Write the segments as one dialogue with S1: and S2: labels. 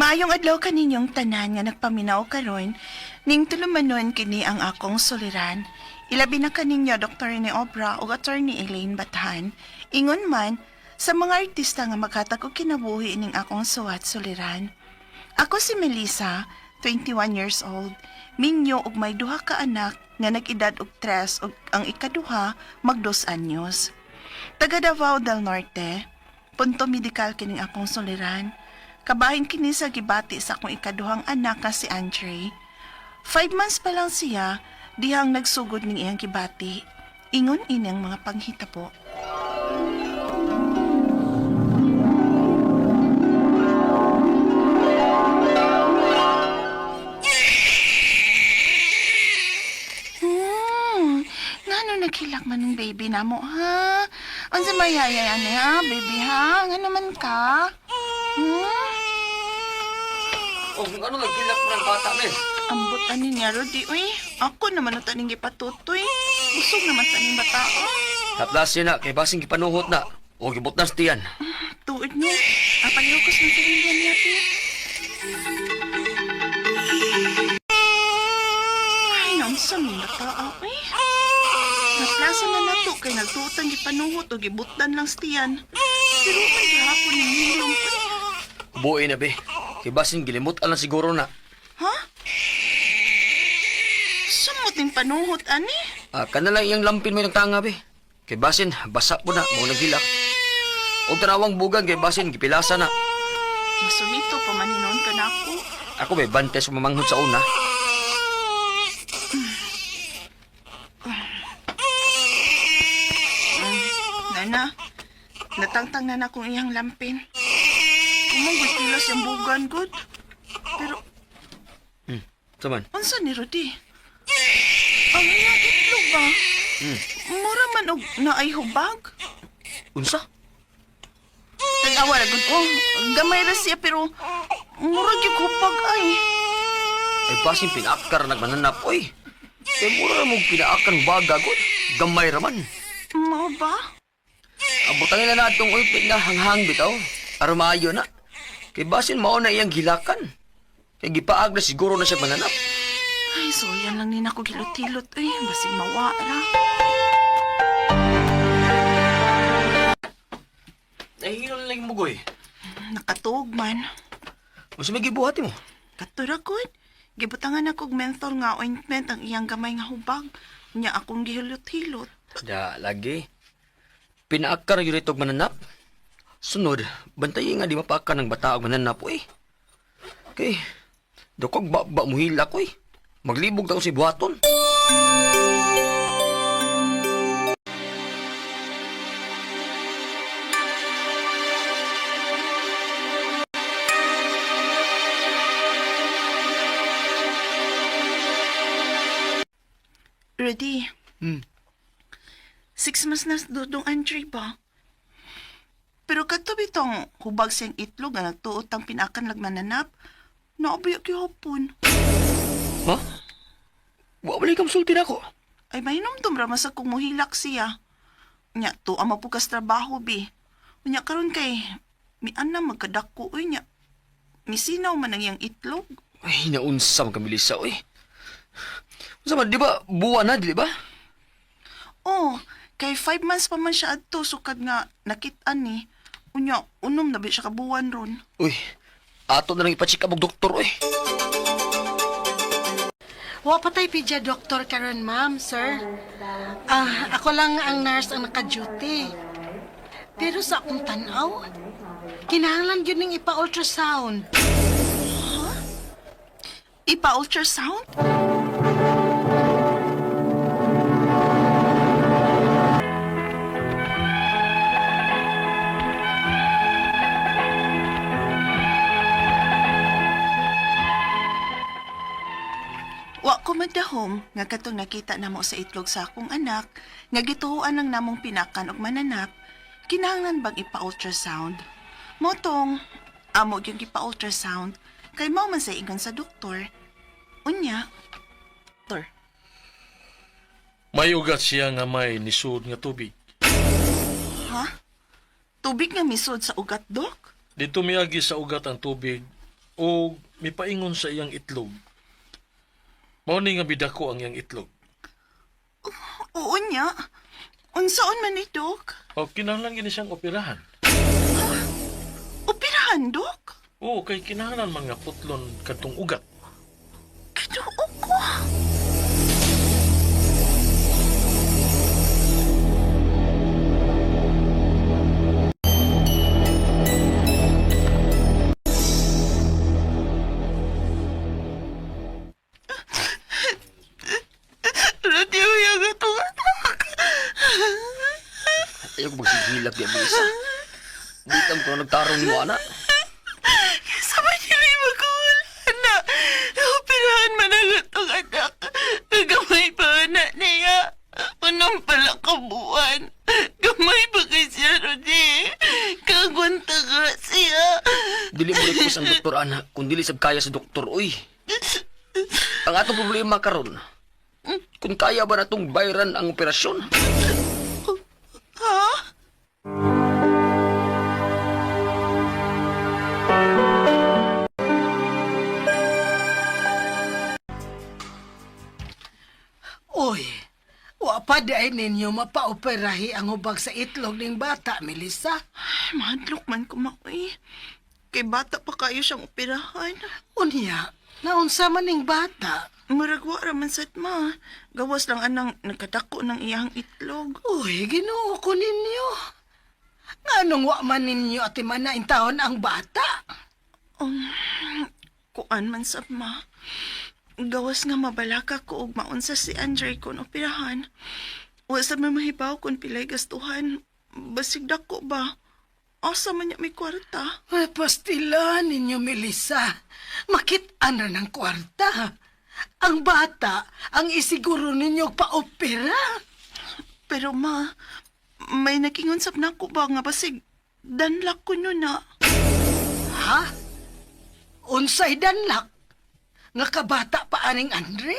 S1: Maayong adlaw kaninyong tanan nga nagpaminaw karon ning tulumanon kini ang akong suliran. Ilabi na kaninyo Dr. Rene Obra ug Attorney Elaine Bathan. Ingon man sa mga artista nga maghatag og kinabuhi ning akong suwat suliran. Ako si Melissa, 21 years old. Minyo og may duha ka anak nga nag-edad og 3 ug ang ikaduha mag 2 anyos. Taga Davao del Norte, punto medikal kining akong suliran. Kabahin kini sa gibati sa akong ikaduhang anak nga si Andre. 5 months pa lang siya, dihang nagsugod ning iyang gibati. Ingon ini ang mga panghitabo. Ngano naghilak man ng baby namo, ha? Unsa may hayay ani, ha, baby, ha? Ngano man ka?
S2: Oh, ano naghilak mo ng bata, men?
S1: Ambot ani niya, Rudy. Uy, ako naman ang taning gipatutoy. Busog naman taning bata.
S2: Taplas na, kay basing gipanuhot na. O gibot na sa tiyan.
S1: Tuod no. Apalukos ng taning niya, ti. Ay, naunsa mong bata, ay. Naplasa na nato kay nagtuotan gipanuhot o gibutdan lang sa tiyan. Pero man gihapon ni hilom.
S2: Buoy na, be. Kay basing gilimot lang siguro na.
S1: Ha? Sumot ning panuhot, ani?
S2: Ah, kana lang iyang lampin mo yung tanga, be. Kay basin, basa po na, mo naghilak. O tanawang bugan, kay basin, gipilasa na.
S1: Masulito pa man hinon ka na ako.
S2: Ako, be, bante sa mamanghod sa una.
S1: Nana, natangtang na na akong iyang lampin. Umong pilas yung bugan, good. Pero,
S2: Saman?
S1: unsa ni Rudy? Ang iyang itlog ba? Mura man og naay hubag.
S2: Unsa?
S1: Tag-awa ra gud oh, gamay ra siya pero mura gyud hubag ay.
S2: Ay, basin pinaakar nagmananap, oy. Kay mura na mong pinaakar baga, god. Gamay raman.
S1: Mao ba?
S2: Abutangin na natong ointment nga hanghang bitaw. Aron maayo na. Kay basin mao na iyang gilakan. Kay gipaag na siguro na siya mananap.
S1: Ay, so yan lang ni nako gilot-hilot eh. Basig mawa ra.
S2: Nahihilo na lang yung mugoy.
S1: Nakatuog man.
S2: Masa may gibuhat mo?
S1: Katura gud. Gibutangan ako og menthol nga ointment ang iyang gamay nga hubag. Nya akong gihilot-hilot.
S2: Da, lagi. Pinaakar yun ito mananap. Sunod, bantayi nga di mapaakar ng bata og mananap, oy. Kay, dukog ba, ba muhilak, oy. Maglibog daw si buhaton.
S1: Rudy, 6 months na dudong Andre ba? Pero kadto bitong hubag siyang itlog nga nagtuot ang pinakan lagmananap, naobiya gihapon.
S2: Ha? Wa wala kang sulti na ako.
S1: Ay mahinomdom ra man sa kung muhilak siya. Nya to ang mapukas trabaho bi. Unya karon kay mian na magkadako uy nya. Misinaw man ang iyang itlog.
S2: Ay, naunsa man kabilisa, oy. Unsa man, di ba, buwan na, di ba?
S1: Oh, kay 5 months pa man siya adto sukad nga nakit-an ni. Unya unom na ba siya kabuwan ron.
S2: Uy, ato na lang ipacheck up og doktor, uy.
S3: Wa pa tay pidya doktor karon, ma'am, sir. Ah, ako lang ang nurse ang naka-duty. Pero sa akong tanaw, kinahanglan gyud ning ipa-ultrasound.
S1: Ipa-ultrasound? Wa ko magdahom nga katong nakita namo sa itlog sa akong anak nga gituoan ang namong pinakan og mananap, kinahanglan bang ipa-ultrasound? Motong amo gyud gipa-ultrasound kay mao man sa ingon sa doktor. Unya, doktor.
S4: May ugat siya nga may nisud nga tubig.
S1: Ha? Tubig nga misod sa ugat, dok?
S4: Dito miagi sa ugat ang tubig O mipaingon sa iyang itlog. Mao ni nga bidako ang iyang itlog.
S1: Oo niya. Unsaon man ni Dok?
S4: O kinahanglan gini siyang operahan.
S1: Operahan, Dok?
S4: Oo, kay kinahanglan man nga putlon kadtong ugat.
S1: Kinuo ko. Radyo yung itong anak.
S2: Ayaw ko magsigilap di, Melissa. Bitam ko na nagtarong ni mo, anak.
S1: Sa dili magkuwala na. Operahan man ang itong anak. Gamay pa na niya. Unang pala kabuan. Gamay pa kay siya, Rodi. Kagwanta ka siya.
S2: Dili mo request ang doktor, anak, kung dili sab kaya sa doktor, uy. Ang atong problema karon, kung kaya ba natong bayran ang operasyon?
S1: Ha?
S3: Uy, wa pa di ay ninyo mapaoperahi ang hubag sa itlog ning bata, Melissa.
S1: Ay, mahadlok man ko maoy. Kay bata pa kayo siyang operahan.
S3: Unya, naunsa man ning bata.
S1: Murag wa ra man sad ma. Gawas lang anang nagkadako ng iyang itlog.
S3: Uy, Ginoo ko ninyo. Nganong wa man ninyo atiman na intawon ang bata?
S1: Kuan man sab ma. Gawas nga mabalaka ko og maunsa si Andre kon operahan. Wa sa may mahibaw kon pilay gastuhan. Basig dako ba? Asa man niya may kwarta?
S3: Ay, pastila ninyo, Melissa. Makit-an ra ng kwarta. Ang bata, ang isiguro ninyo paopera.
S1: Pero ma, may nagingon sab nako ba nga basig danlak ko no na.
S3: Ha? Unsay danlak? Nga kabata pa aning Andre?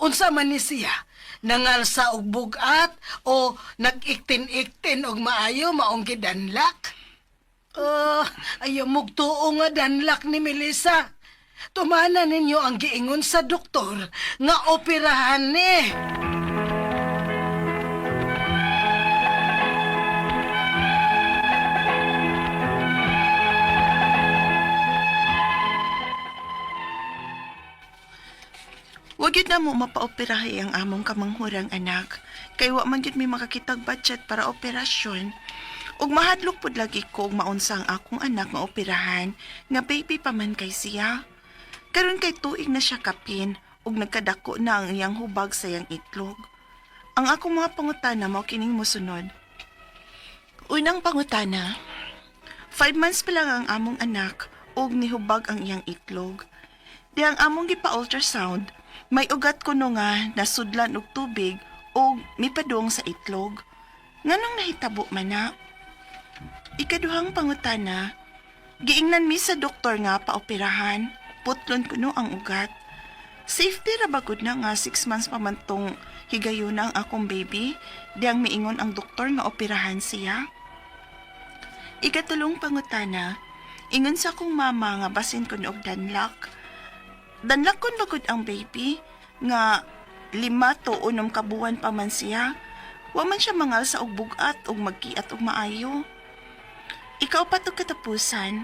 S3: Unsa man ni siya? Nangalsa og bugat o nag-iktin-iktin og maayo maong gidanlak? Ayaw mugtuo nga danlak ni Melissa. Tumana ninyo ang giingon sa doktor nga operahan ni.
S1: Wag yun na mo mapaoperahe ang among kamanghurang anak. Kay wa man gyud may makakitag budget para operasyon. Ug mahadlok pud lagi ko og maunsa ang akong anak nga operahan nga baby pa man kay siya. Karon kay tuig na siya kapin ug nagkadako na ang iyang hubag sa iyang itlog. Ang akong mga pangutana mao kining mosunod. Unang pangutana, 5 months pa lang ang among anak ug nihubag ang iyang itlog. Di ang among gipa-ultrasound, may ugat kuno nga nasudlan og tubig ug mipadung sa itlog. Nganong nahitabo man na? Ikaduhang pangutana, giingnan mi sa doktor nga paoperahan, putlon kuno ang ugat. Safety ra ba gud na nga 6 months pa man tong higayuna ang akong baby, diyang miingon ang doktor nga operahan siya? Ikatulong pangutana, ingon sa akong mama nga basin ko og danlak. Danlak kon bagod ang baby nga 5 to 6 ka buwan pa man siya. Wa man siya mangal sa og bugat og magkiat og maayo. Ikaw pa to katapusan.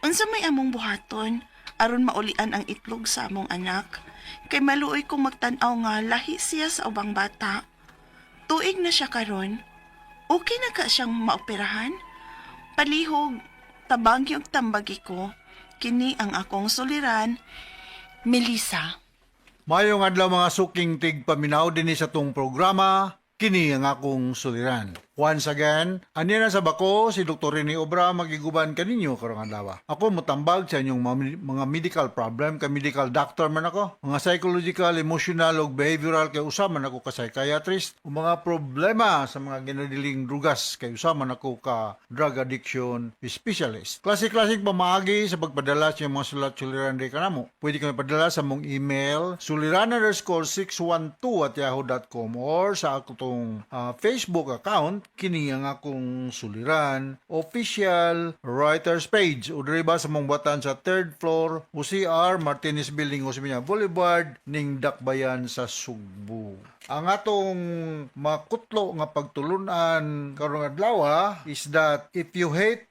S1: Unsa may among buhaton aron maulian ang itlog sa among anak? Kay maluoy kong magtan-aw nga lahi siya sa ubang bata. Tuig na siya karon. Okay na ka siyang maoperahan? Palihog, tabangi og tambagi ko. Kini ang akong suliran, Melissa.
S5: Mayong adlaw mga suking tig paminaw dinhi sa tong programa, kini ang akong suliran. Once again, aniya na sa bako si Dr. Rene Obra magiguban kaninyo karong adlaw. Ako motambag sa inyong mga medical problem kay medical doctor man ako. Mga psychological, emotional ug behavioral kay usa man ako ka psychiatrist. Ug mga problema sa mga ginadiling drugas kay usa man ako ka drug addiction specialist. Klase-klaseng pamaagi sa pagpadala sa inyong mga sulat suliran di kanamo. Pwede kami padala sa mong email suliran_612@yahoo.com or sa akong Facebook account. Kini ang akong suliran official writers page o diri ba sa mong batan sa third floor, OCR Martinez Building, Osmeña Boulevard, ning Dakbayan sa Sugbo. Ang atong makutlo nga pagtulunan karong adlaw is that if you hate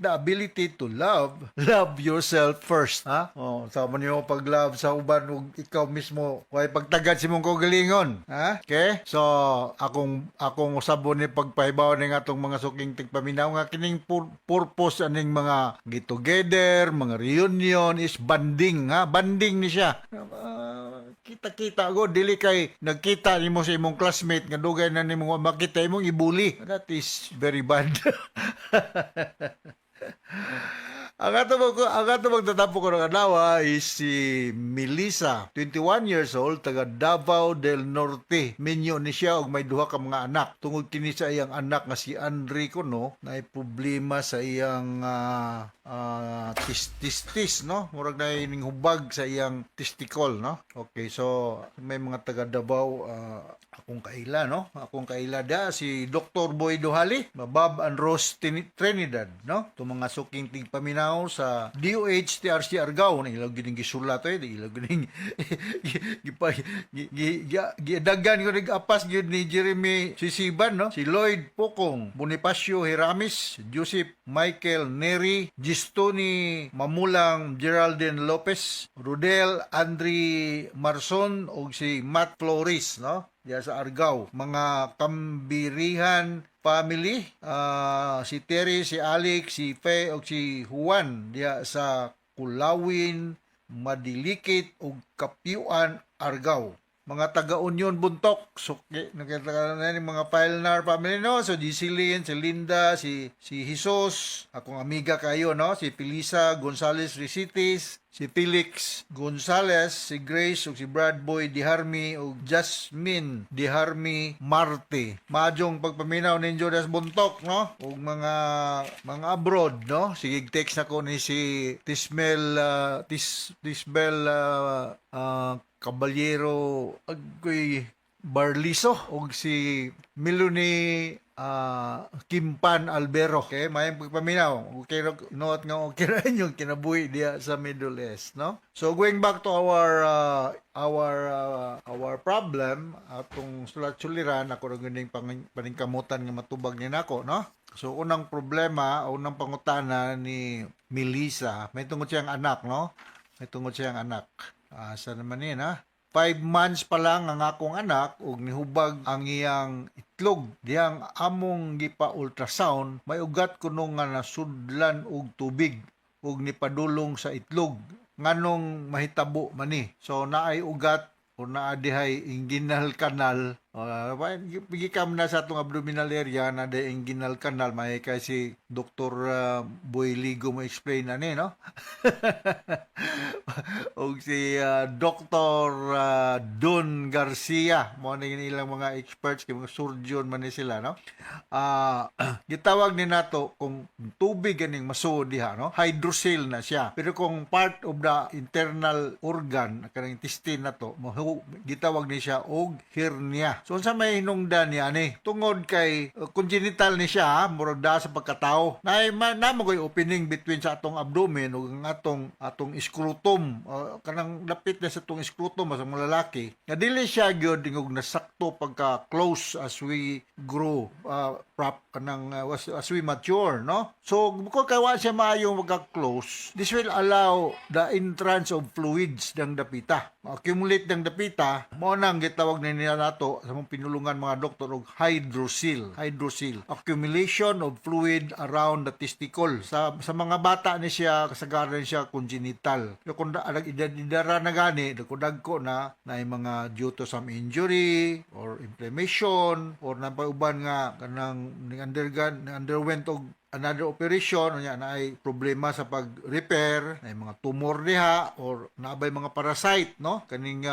S5: the ability to love, love yourself first, ha? Oh, sa man nimo pag-love sa uban ug ikaw mismo way pagtagad sa imong kaugalingon, ha? Okay? So, akong usabon ni pagpahibaw ning atong mga suking tigpaminaw nga kining purpose aning mga get together, mga reunion is bonding, ha? Bonding ni siya. Kita-kita go, dili kay nagkita nimo sa imong classmate nga dugay na nimo makita, imong ibuli. That is very bad. Ang ato magtatapo ko ng adlaw is si Melissa, 21 years old, taga Davao del Norte. Minyo ni siya og may duha ka mga anak. Tungod kini sa iyang anak nga si Andre kuno, na problema sa iyang testis, no? Murag na ning hubag sa iyang testicle, no? Okay, so may mga taga Davao, akong kaila, no? Akong kaila da si Dr. Boy Duhali, Bob and Rose Trinidad, no? Itong mga suking tigpaminaw sa DOH TRC Argao na ilang gining gisulat eh, ilang gining gipa gidagan ko apas gyud ni Jeremy Sisiban, no? Si Lloyd Pokong, Bonifacio Hiramis, Joseph Michael Neri, Gistoni Mamulang, Geraldine Lopez, Rodel Andre Marson ug si Matt Flores, no? Diya sa Argao. Mga Kambirihan family, si Terry, si Alex, si Fe ug si Juan diya sa Kulawin, Madilikit ug Kapyuan, Argao. Mga taga Union Buntok, suki nakita ka na ni mga Filnar family, no? So Giseline, si Linda, si Jesus, akong amiga kayo, no? Si Felisa Gonzales Resitis, si Felix Gonzales, si Grace ug si Brad Boy Diharmi ug Jasmine Diharmi Marte. Maayong pagpaminaw ninyo das Buntok, no? Ug mga abroad, no? Sige, text nako ni si Tismel Tisbel Caballero Agoy Barliso ug si Melanie Kimpan Albero. Okay, may pagpaminaw. Okay, note nga okay ra inyong kinabuhi diya sa Middle East, no? So going back to our problem, atong sulat suliran, ako ra ganing paningkamutan nga matubag ni nako, no? So unang problema, unang pangutana ni Melissa, may tungod siyang anak, no? May tungod siyang anak. Asa naman yun, ha? 5 months pa lang ang akong anak ug nihubag ang iyang itlog. Diyang among gipa ultrasound, may ugat kuno nga nasudlan og tubig ug nipadulong sa itlog. Nganong mahitabo man ni? So naay ugat o naa dihay inguinal canal. Gikam na sa atong abdominal area na di inguinal canal, may kay si Dr. Boy Ligo mo explain na ni, no? Og si Dr. Don Garcia mo na yun ilang mga experts kay mga surgeon man ni sila, no? Gitawag ni nato kung tubig ganing masuod diha, no, hydrocele na siya. Pero kung part of the internal organ, kanang intestine na to, gitawag ni siya og hernia. So unsa may hinungdan niya ani? Tungod kay congenital ni siya, ha, murag da sa pagkatao na na mo opening between sa atong abdomen ug ang atong scrotum, kanang dapit na sa atong scrotum sa mga lalaki, nga dili siya gyud ingog nasakto pagka close as we grow, prop kanang as we mature, no? So kung kay wa siya maayong magka-close, this will allow the entrance of fluids ng dapita, accumulate ng dapita. Mo nang gitawag na nila nato sa mga pinulungan mga doktor og hydrocele. Hydrocele, accumulation of fluid around the testicle. Sa mga bata ni siya, kasagaran siya congenital. Pero kung edad idara na gani, dagko na na mga due to some injury or inflammation or napay uban nga kanang ning underwent og another operation, unya naay problema sa pag-repair, naay mga tumor diha or naabay mga parasite, no? Kaning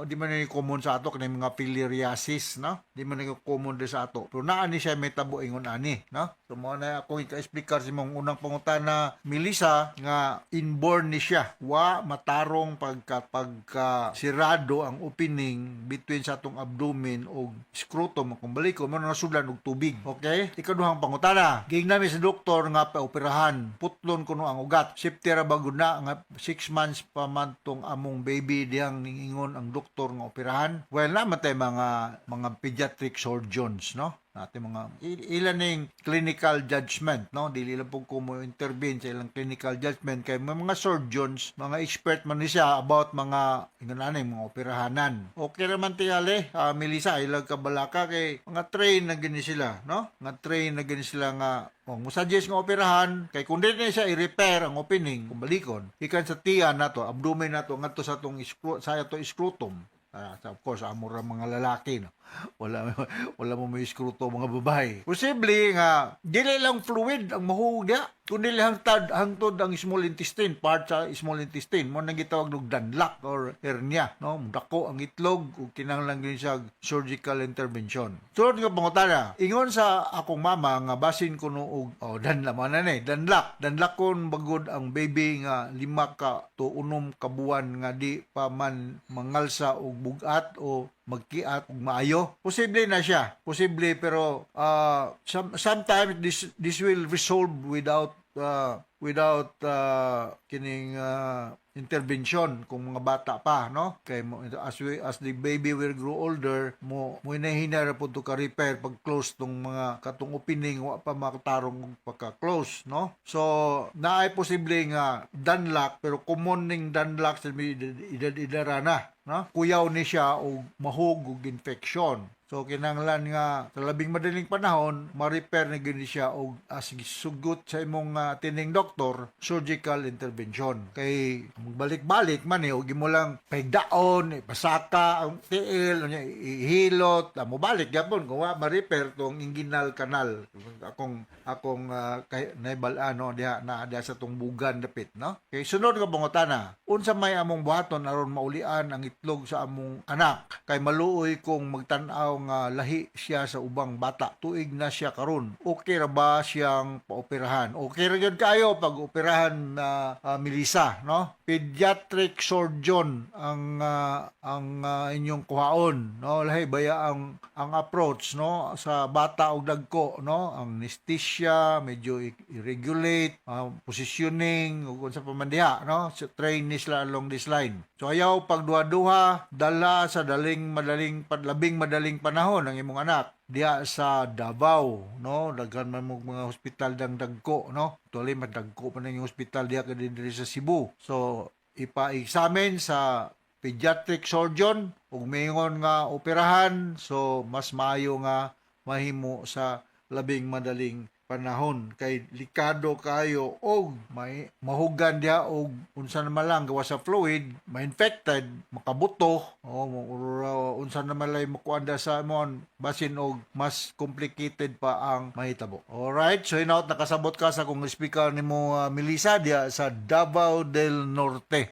S5: di man ni common sa ato kaning mga filariasis, no? Di man ni common di sa ato. Pero naa ni siya may tabo ingon ani, no? So mao na akong ika-explicar sa imong unang pangutana, Melissa, nga inborn ni siya. Wa matarong pagka pagka sirado ang opening between sa atong abdomen o scrotum, kung baliko mo nasudlan og tubig. Okay? Ikaduhang pangutana. Giingnan mi sa doktor nga paoperahan. Putlon kuno ang ugat. Safety ra ba gud na nga 6 months pa man tong among baby diyang ningingon ang doktor nga operahan? Well, naa man tay mga pediatric surgeons, no? Natin mga ilan ning clinical judgment, no? Dili lang po ko mo intervene sa ilang clinical judgment kay may mga surgeons, mga expert man ni siya about mga ingon ani mga operahanan. Okay raman tingali, Melissa, ilang kabalaka kay mga train na gini sila, no? Mga train na gini sila nga oh, mo suggest nga operahan kay kung di na siya i-repair ang opening kung balikon ikan sa tiyan nato, abdomen nato ngadto sa atong sa ato scrotum. Of course, amo ra mga lalaki, no? Wala wala mo may scrotum mga babae. Posible nga dili lang fluid ang mahuog diha, kundi hangtad hangtod ang small intestine, part sa small intestine mo nang gitawag og danlak or hernia, no? Dako ang itlog ug kinahanglan gyud siya surgical intervention. Sunod nga pangutana, ingon sa akong mama nga basin kuno og oh, danla man na ni danlak, danlakon bagod ang baby nga 5 ka to 6 ka buwan nga di pa man mangalsa og bugat o magkiat og maayo. Posible na siya. Posible, pero sometimes this will resolve without without kining intervention kung mga bata pa, no? Kay mo, as the baby will grow older, mo hinahina ra pud to ka repair pag close tong mga katong opening, wa pa makatarong og pagka-close, no? So naay posible nga danlak, pero common ning danlak sa may edad-edara na, no? Kuyaw ni siya og mahug og infection. So kinahanglan nga sa labing madaling panahon ma-repair na gyud ni siya og as sugot sa imong tining doktor, surgical intervention. Kay magbalik-balik man eh, og imo lang pahigdaon, ipasaka ang tiil, unya ihilot, mobalik gyapon kung wa ma-repair tong inguinal canal. Akong kay naibal-an, no, diha na diha sa tong bugan dapit, no? Kay sunod nga pangutana, unsa may among buhaton aron maulian ang itlog sa among anak? Kay maluoy kong magtan-aw nga lahi siya sa ubang bata. Tuig na siya karon. Okay ra ba siyang paoperahan? Okay ra gyud kayo pag operahan na, Melissa, no? Pediatric surgeon ang inyong kuhaon, no? Lahi baya ang approach, no, sa bata og dagko, no? Ang anesthesia medyo i-regulate, positioning ug unsa pa man diha, no? So, train ni sila along this line. So ayaw pagduha-duha, dala sa daling madaling labing madaling panahon ang imong anak diha sa Davao, no? Daghan man mo mga hospital dang dagko, no? Actually, mas dagko pa nang hospital diha kay diri sa Cebu. So ipa-examine sa pediatric surgeon ug mingon nga operahan, so mas maayo nga mahimo sa labing madaling panahon kay likado kayo og may mahugan diha og unsa naman lang gawa sa fluid, ma-infected, makabuto o or unsa naman lay makuan sa mon, basin og mas complicated pa ang mahitabo. Alright, so hinaut nakasabot ka sa kung speaker nimo, Melissa, diha sa Davao del Norte.